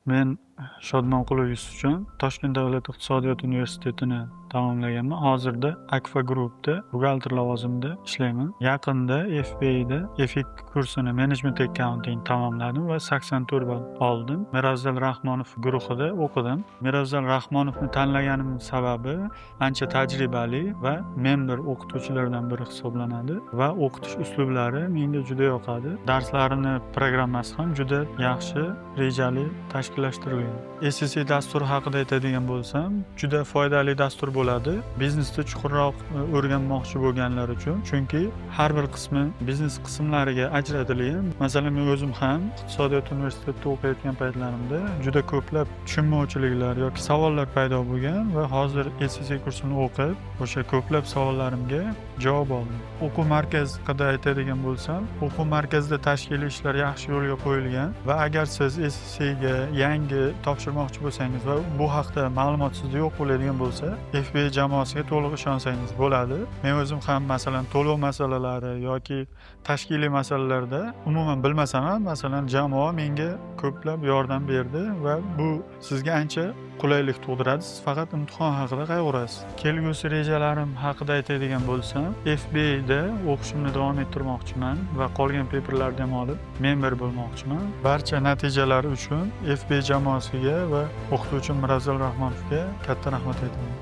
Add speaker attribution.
Speaker 1: Men Shodmonqulov Yusufjon, Toshkent davlat iqtisodiyot universitetini tamomlaganman. Hozirda Akfa Groupda buxgalter lavozimida ishlayman. Yaqinda FBAda F2 kursini, Management Accounting tamomladim va 84 ball oldim. Mirafzal Rahmonov guruhida o'qidim. Mirafzal Rahmonovni tanlaganimning sababi ancha tajribali va member o'qituvchilardan biri hisoblanadi va o'qitish uslublari menga juda yoqadi. Darslarini programmasi ham juda yaxshi, rejali tashkillashtirilgan. SSC dasturi haqida aytadigan bo'lsam, juda foydali dastur bo'ladi. Biznesda chuqurroq o'rganmoqchi bo'lganlar uchun, chunki har bir qismi biznes qismlariga ajratilgan. Masalan, men o'zim ham iqtisodiyot universitetida o'qiyotgan paytlarimda juda ko'plab tushunmovchiliklar yoki savollar paydo bo'lgan va hozir SSC kursini o'qib, o'sha ko'plab savollarimga javob oldim. O'quv markazi haqida aytadigan bo'lsam, o'quv markazida tashkiliy ishlar yaxshi yo'lga qo'yilgan va agar siz SSCga yangi topshirmoqchi bo'lsangiz va bu haqda ma'lumot sizda yo'q bo'ladigan bo'lsa, FBA jamoasiga to'liq ishonsangiz bo'ladi. Men o'zim ham, masalan, to'lov masalalari yoki tashkiliy masalalarda umuman bilmasam ham, masalan, jamoa menga ko'plab yordam berdi va bu sizga ancha qulaylik tug'diradi. Siz faqat imtihon haqida qayg'urasiz. Kelgusi rejalarim haqida aytadigan bo'lsam, FBAda o'qishimni davom ettirmoqchiman va qolgan paperlarni ham olib, member bo'lmoqchiman. Barcha natijalar uchun FBA jamoasiga va o'qituvchim Mirafzal Rahmonovga katta rahmat aytaman.